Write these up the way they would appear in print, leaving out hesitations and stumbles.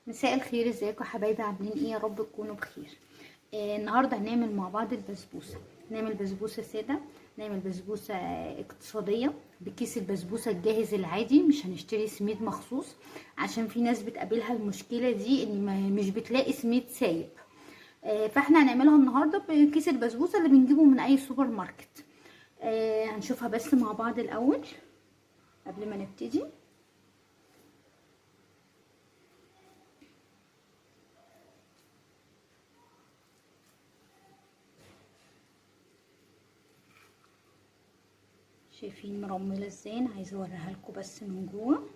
مساء الخير، ازيكم حبايبي؟ عاملين ايه؟ يا رب تكونوا بخير. النهارده هنعمل مع بعض البسبوسه. نعمل بسبوسه ساده، نعمل بسبوسه اقتصادية بكيس البسبوسه الجاهز العادي، مش هنشتري سميد مخصوص عشان في ناس بتقابلها المشكلة دي ان مش بتلاقي سميد سايب. فاحنا هنعملها النهارده بكيس البسبوسه اللي بنجيبه من اي سوبر ماركت. هنشوفها بس مع بعض الاول قبل ما نبتدي. شايفين مرمله ازاي؟ انا عايزه اوريها لكم بس من جوه.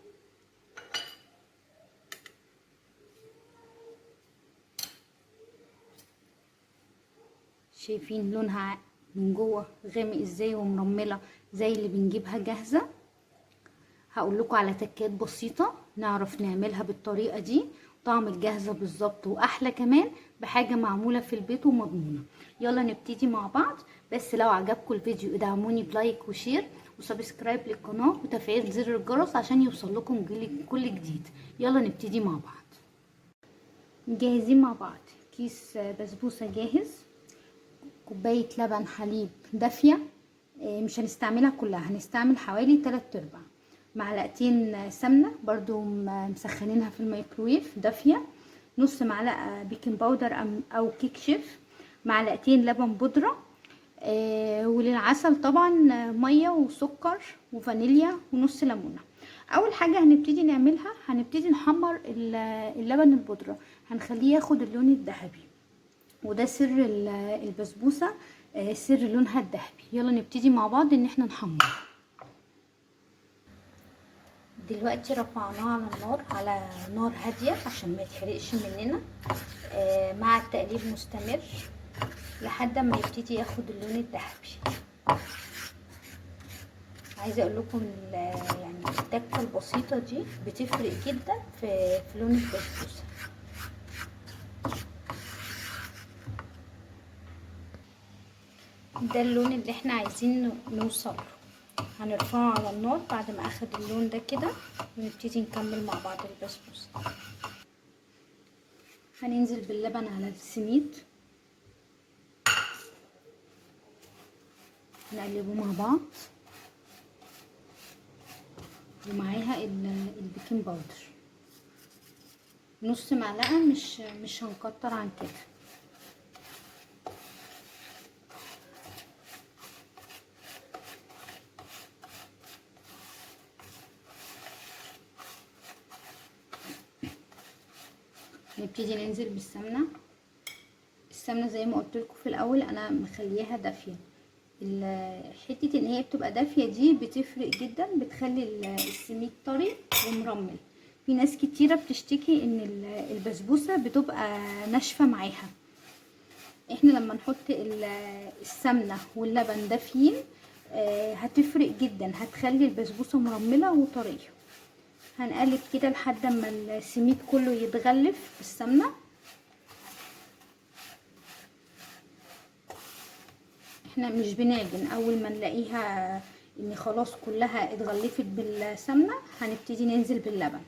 شايفين لونها من جوه غامق ازاي ومرمله زي اللي بنجيبها جاهزة. هقول لكم على تكات بسيطة نعرف نعملها بالطريقة دي، طعم الجاهزة بالظبط واحلى كمان، بحاجة معمولة في البيت ومضمونه. يلا نبتدي مع بعض. بس لو عجبكم الفيديو ادعموني ب like و share و subscribe للقناة وتفعيل زر الجرس عشان يوصل لكم كل جديد. يلا نبتدي مع بعض. مجهزين مع بعض كيس بسبوسه جاهز، كوباية لبن حليب دافيه، مش هنستعملها كلها، هنستعمل حوالي 3/4، معلقتين سمنه برضو مسخنينها في الميكرويف دافيه، نص معلقه baking powder او كيك شيف، معلقتين لبن بودره، وللعسل طبعا مية وسكر وفانيليا ونص ليمونه. اول حاجة هنبتدي نعملها، هنبتدي نحمر اللبن البودره، هنخليه ياخد اللون الذهبي، وده سر البسبوسه، سر لونها الذهبي. يلا نبتدي مع بعض ان احنا نحمر. دلوقتي رفعناه على النار، على نار هادية عشان ما يتحرقش مننا، مع التقليب مستمر لحد ما يبتدي ياخد اللون الذهبي. عايزه اقول لكم يعني التكه البسيطة دي بتفرق جدا في لون البسبوسه. ده اللون اللي احنا عايزين نوصل له. هنرفعه على النار بعد ما اخد اللون ده كده، ونبتدي نكمل مع بعض البسبوسه. هننزل باللبن على السميد، نقلبه مع بعض، ومعاها ال baking powder نص معلقه، مش هنكتر عن كده. نبتدي ننزل بالسمنه. السمنة زي ما قلت لكم في الاول انا مخليها دافيه، حتة ان هي بتبقى دافيه دي بتفرق جدا، بتخلي السميد طري ومرمل. في ناس كتيرة بتشتكي ان البسبوسه بتبقى ناشفة معاها. احنا لما نحط السمنة واللبن دافيين هتفرق جدا، هتخلي البسبوسه مرمله وطريه. هنقلب كده لحد ما السميد كله يتغلف بالسمنه. احنا مش بنعجن، اول ما نلاقيها ان خلاص كلها اتغلفت بالسمنه هنبتدي ننزل باللبن.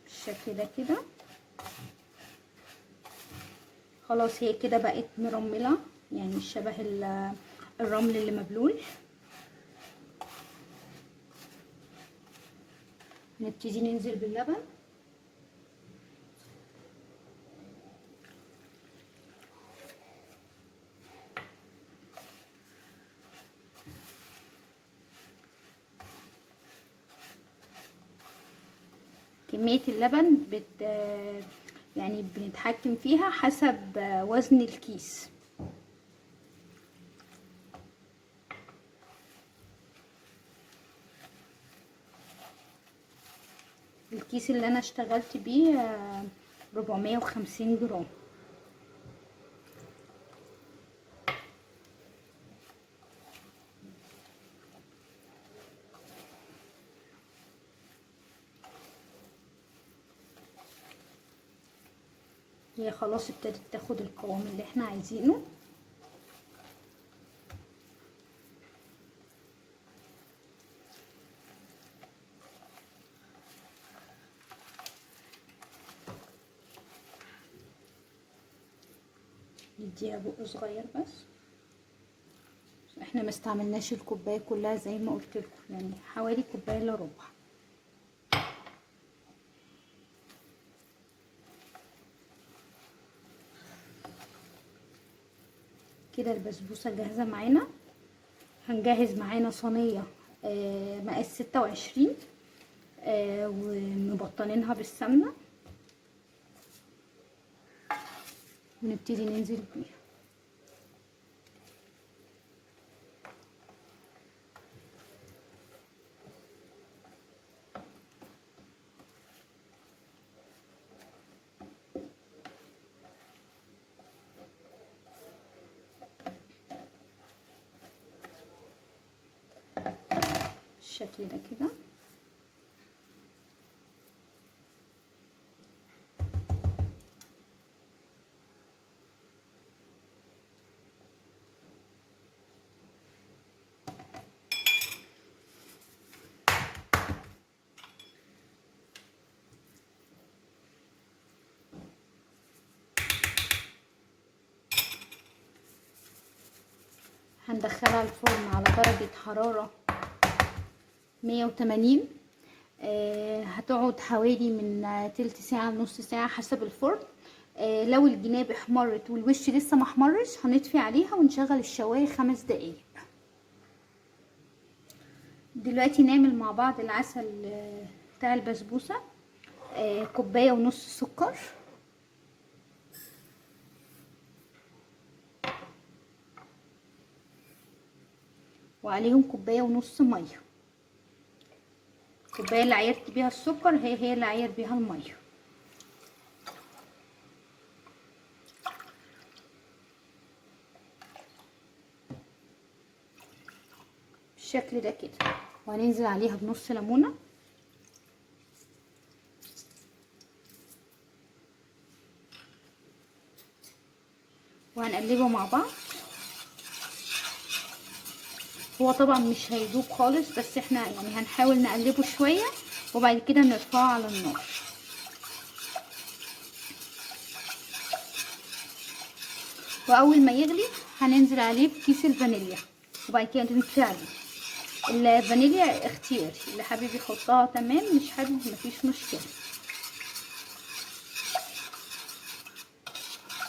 بالشكل ده كده خلاص، هي كده بقت مرمله، يعني شبه الرمل اللي مبلول. هنبتدي ننزل باللبن. كمية اللبن يعني بنتحكم فيها حسب وزن الكيس. الكيس اللي انا اشتغلت بيه 450 جرام. هي خلاص ابتدت تاخد القوام اللي احنا عايزينه. نديها بق صغير بس، احنا ما استعملناش الكوباية كلها زي ما قلت لكم، يعني حوالي كوباية الا ربع. كده البسبوسه جاهزة معانا. هنجهز معانا صينية مقاس 26 ومبطنينها بالسمنه، ونبتدي ننزل بيها. بالشكل ده كده. هندخلها الفرن على درجة حرارة 180. هتقعد حوالي من تلت ساعة لنص ساعة حسب الفرن. لو الجناب احمرت والوش لسه ما احمرش هنطفي عليها ونشغل الشواية 5 دقايق. دلوقتي نعمل مع بعض العسل بتاع البسبوسة. كوباية ونص سكر، وعليهم كوباية ونص مية. الكوباية اللي عايرت بيها السكر هي اللي عاير بيها المية. بالشكل ده كده. وهننزل عليها بنص ليمونه. وهنقلبه مع بعض. هو طبعا مش هيدوب خالص، بس احنا يعني هنحاول نقلبه شوية وبعد كده نرفعه على النار. واول ما يغلي هننزل عليه بكيس الفانيليا، وبعد كده نطفي عليه. الفانيليا اختياري، اللي حابب يحطها تمام، مش حابب مفيش مشكلة.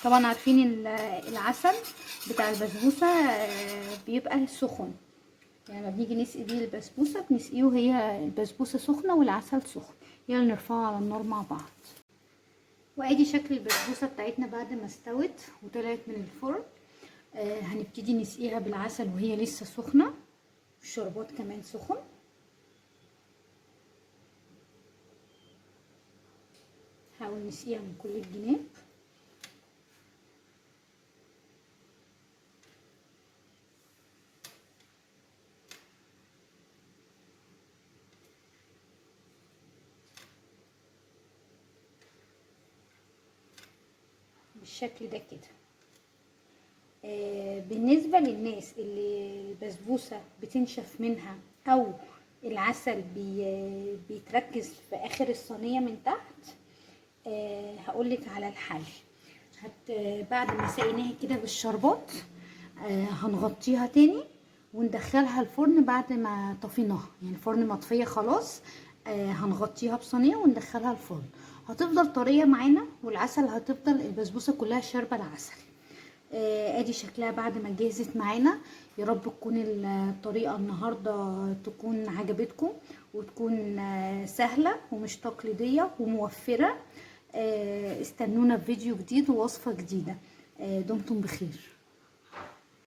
طبعا عارفين العسل بتاع البسبوسه بيبقى سخن، يعني لما بنيجي نسقي بيه البسبوسه بنسقيه وهي البسبوسه سخنة والعسل سخن. يلا نرفعه على النار مع بعض. وادي شكل البسبوسه بتاعتنا بعد ما استوت وطلعت من الفرن. هنبتدي نسقيها بالعسل وهي لسه سخنة، الشربات كمان سخن. نحاول نسقيها من كل الجناب. بالشكل ده كده. بالنسبة للناس اللي البسبوسة بتنشف منها او العسل بيتركز في اخر الصينية من تحت، هقولك على الحل. بعد ما سقيناها كده بالشربات، هنغطيها تاني وندخلها الفرن بعد ما طفيناها، يعني الفرن مطفية خلاص. هنغطيها بصينية وندخلها الفرن، هتفضل طرية معانا والعسل هتفضل البسبوسة كلها شاربة العسل. ادي شكلها بعد ما جهزت معانا. يا رب تكون الطريقة النهاردة تكون عجبتكم وتكون سهلة ومش تقليدية وموفرة. استنونا في فيديو جديد ووصفة جديدة. دمتم بخير.